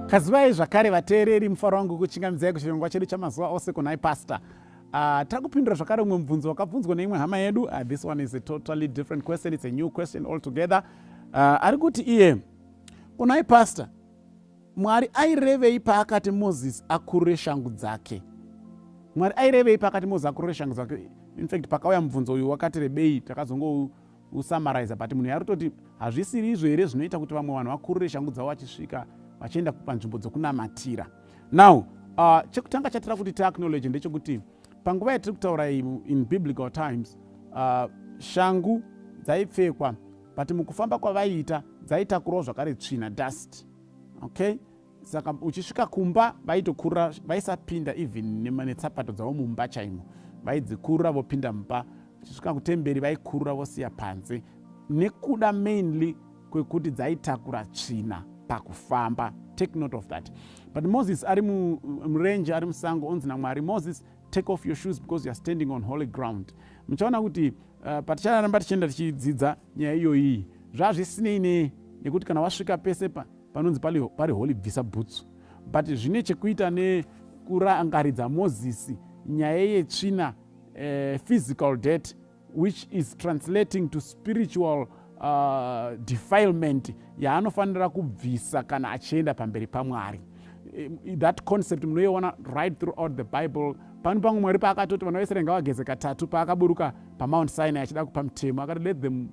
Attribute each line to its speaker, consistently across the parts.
Speaker 1: Kazivai zvakare vateereri, mufaro wangu kuchingamidzai kuchirongwa chedu chamazuva ose kunhai Pastor. Takupindura zvakare umwe mubvunzo wakabvunzwa neimwe hama yedu. This one is a totally different question, it's a new question altogether. Ari kuti iye, kunhai Pastor, Mwari airevei paakati Moses akurure shangu dzake? Mwari airevei paakati Moses akurure shangu dzake? In fact, pakauya mubvunzo uyu wakati rebei, takazongousummariza, but munhu yari kutoti hazvisiri izvo here zvinoita kuti vamwe vanhu vakurure shangu dzavo vachisvika vachienda panzvimbo dzokunamatira? Now, chekutanga chatira kuti tiacknowledge ndechekuti panguva yatiri kutaura iyi, in biblical times, shangu dzaipfekwa, but mukufamba kwavaiita dzaitakurawo zvakare tsvina, dust, okay? Saka uchisvika kumba vaitokurura, vaisapinda even netsapato dzavo mumba chaimo, vaidzikurura vopinda mumba. Uchisvika kutemberi vaikurura vosiya panze, nekuda mainly kwekuti dzaitakura tsvina pakufamba. Take note of that. But Moses ari murenje, ari musango, onzi naMwari, "Moses, take off your shoes because you are standing on holy ground." Muchaona kuti paticharamba tichienda tichidzidza nyaya iyoyi, zvazvisinei nekuti kana wasvika pese panonzi pari holy, bvisa bhutsu, but zvine chekuita nekurangaridza Mozisi nyaya yetsvina, physical dirt, which is translating to spiritual defilement yaanofanira kubvisa kana achienda pamberi paMwari. That concept munoiona right throughout the Bible. Pano pamwe Mwari paakatoti vana vaIsraeri ngavageze katatu paakaburuka paMount Sinai achida kupa mutemo, akati, "Let them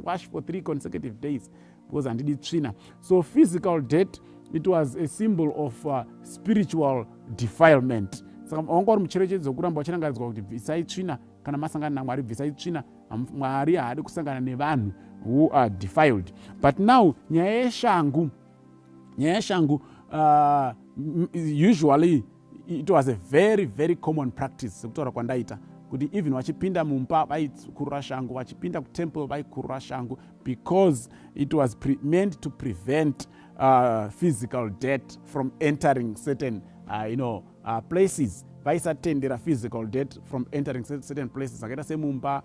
Speaker 1: wash for 3 consecutive days because handidi tsvina." So physical dirt, it was a symbol of spiritual defilement. Saka wanga uri mucherechedzo wekuramba uchirangaridzwa kuti bvisai tsvina kana masangana naMwari, bvisai tsvina. Mwari haadi kusangana nevanhu who are defiled. But now nyaya yeshangu, usually it was a very, very common practice, sekutaura kwandaita kuti even vachipinda mumba vaikurura shangu, vachipinda kutemple vaikurura shangu, because it was meant to prevent physical dirt from entering certain places. Vaisatendera physical dirt from entering certain places akaita semumba,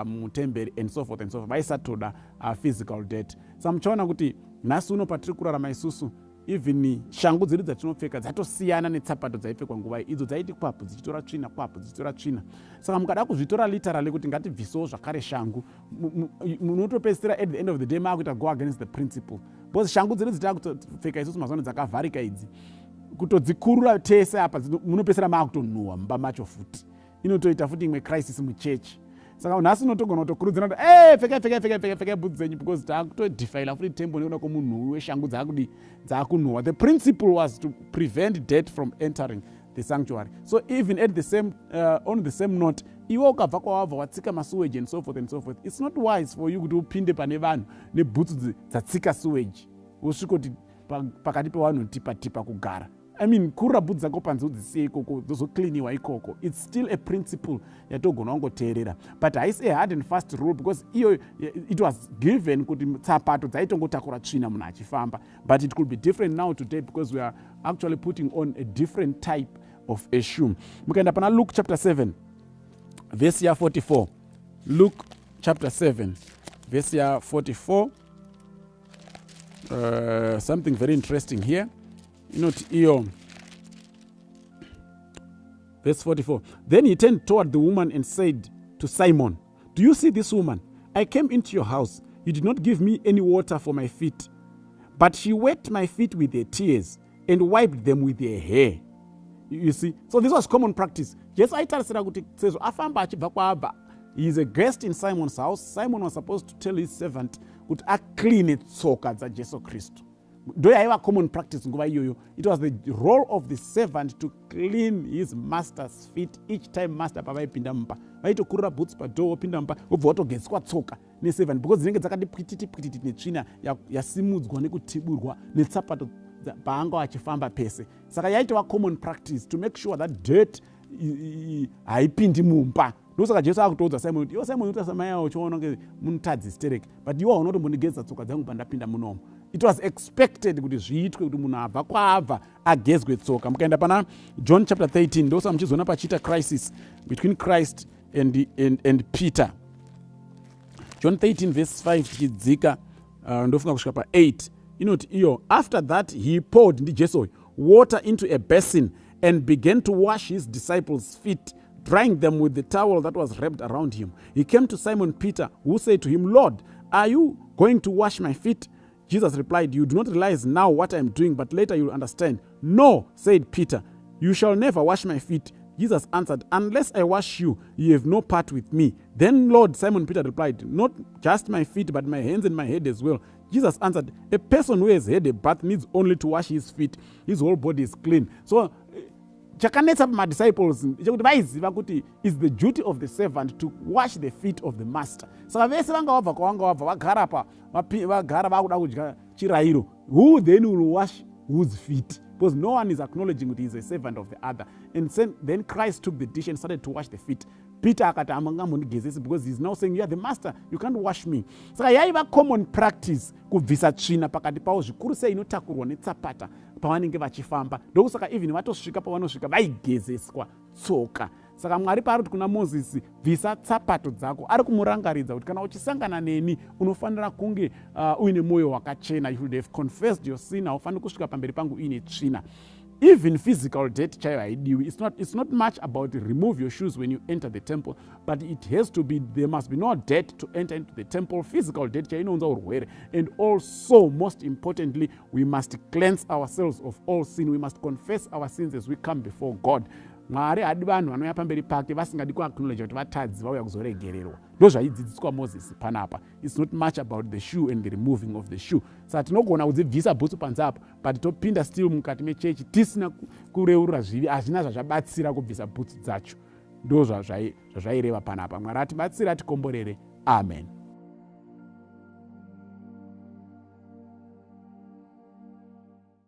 Speaker 1: mutemberi and so forth and so forth. Vaisatoda physical dirt. Saka muchaona kuti nhasi uno patiri kurarama isusu, even shangu dzedu dzatinopfeka dzatosiyana netsapato dzaipfekwa nguva idzo, dzaiti kwapu dzichitora tsvina, kwapu dzichitora tsvina. Saka mukada kuzvitora literally kuti ngatibvisewo zvakare shangu, munotopedzisira at the end of the day maakuita go against the principle, because shangu dzedu dzitakupfeka isusu mazuva ano dzakavharika idzi, kutodzikurura tese apa munopedzisira maakutonhuhwa mumba macho futi, inotoita futi imwe crisis muchechi. Saka nhasi unotogona kutokurudzira kuti e pfekai, pfekai, pfekai, pfekai, pfekai bhutsu dzenyu, because taakutodefila futi temple nekuda kwomunhuwi weshangu dzaakudi dzaakunhuhwa. The principle was to prevent dirt from entering the sanctuary. So even at the same on the same note, iwe ukabva kwawabva watsika masewage and so forth and so forth, it's not wise for you kuti upinde pane vanhu nebhutsu dzatsika sewage, wosvikoti pakati pevanhu tipa tipa kugara. I mean, kurura bhutsu dzako panze, udzisiye ikoko, dzozocleaniwa ikoko. It's still a principle yatogona kungoteerera, but haisi a hard and fast rule, because iyo it was given kuti tsapato dzaitongotakura tsvina munhu achifamba. But it could be different now today because we are actually putting on a different type of a shoe. Mukaenda pana Luke chapter 7 verse ya44, Luke chapter 7 verse ya44, something very interesting here. Inoti iyo verse 44, "Then he turned toward the woman and said to Simon, 'Do you see this woman? I came into your house. You did not give me any water for my feet, but she wet my feet with her tears and wiped them with her hair.'" You see, so this was common practice. Jesu aitarisira kuti sezvo afamba achibva kwaabva, he is a guest in Simon's house. Simon was supposed to tell his servant kuti acleane tsoka dzaJesu Kristu. Ndo yaiva common practice nguva iyoyo. It was the role of the servant to clean his master's feet each time master pavaipinda mumba. Vaitokurura boots padoor, wopinda mumba, wobva watogezwa tsoka neservant, because dzinenge dzakati pwititi pwititi netsvina yasimudzwa nekutiburwa netsapato paanga achifamba pese. Saka yaitova common practice to make sure that dirt haipindi mumba. Ndosaka Jesu akutoudza Simon kuti, "Iwe Simon, uita samai avo uchiona kunge munotadzi stereki, but iwe haunotombondigezesa tsoka dzangu pandapinda munomo." It was expected kuti zviitwe, kuti munhu abva kwaabva agezwe tsoka. Mukaenda pana John chapter 13, ndosaka muchizoona pachiita crisis between Christ and Peter. John 13 verse 5 tichidzika, ndofunga kusvika pa8. Inoti iyo, after that he poured, ndiJesu uyu, water into a basin and began to wash his disciples' feet, drying them with the towel that was wrapped around him. He came to Simon Peter, who said to him, "Lord, are you going to wash my feet?" Jesus replied, "You do not realize now what I am doing, but later you'll understand." "No," said Peter, "you shall never wash my feet." Jesus answered, "Unless I wash you, you have no part with me." "Then, Lord," Simon Peter replied, "not just my feet, but my hands and my head as well." Jesus answered, "A person who has had a bath needs only to wash his feet. His whole body is clean." So, chakanetsa pamadisciples chekuti vaiziva kuti is the duty of the servant to wash the feet of the master. Saka vese vanga vabva kwavanga vabva, vagara pa vagara vakuda kudya chirayiro, who then will wash whose feet? Because no one is acknowledging kuti he is a servant of the other. And then Christ took the dish and started to wash the feet. Peter akati, "Hamungamondigezesi," because he is now saying, "You are the master, you can't wash me." Saka yaiva common practice kubvisa tsvina pakati pavo, zvikuru sei inotakurwa netsapata pavanenge vachifamba. Ndokusaka even vatosvika pavanosvika vaigezeswa tsoka. Saka Mwari paari kuti kuna Mozisi, "Bvisa tsapato dzako," ari kumurangaridza kuti kana uchisangana neni unofanira kunge uine mwoyo wakachena. You should have confessed your sin. Haufaniri kusvika pamberi pangu uine tsvina. Even physical dirt chaiyo haidiwi. It's not much about remove your shoes when you enter the temple, but it has to be, there must be no dirt to enter into the temple. Physical dirt chaiyo inounza urwere. And also, most importantly, we must cleanse ourselves of all sin. We must confess our sins as we come before God. Mwari haadi vanhu vanouya pamberi pake vasingadi kuacknowledge kuti vatadzi, vauya kuzoregererwa. Ndo zvaidzidziswa Mozisi panapa. It's not much about the shoe and the removing of the shoe. Saka tinogona kudzibvisa bhutsu panze apo, but topinda still mukati mechechi tisina kureurura zvivi. Hazvina zvazvabatsira kubvisa bhutsu dzacho. Ndo zvazvaireva panapa. Mwari atibatsira, atikomborere. Amen.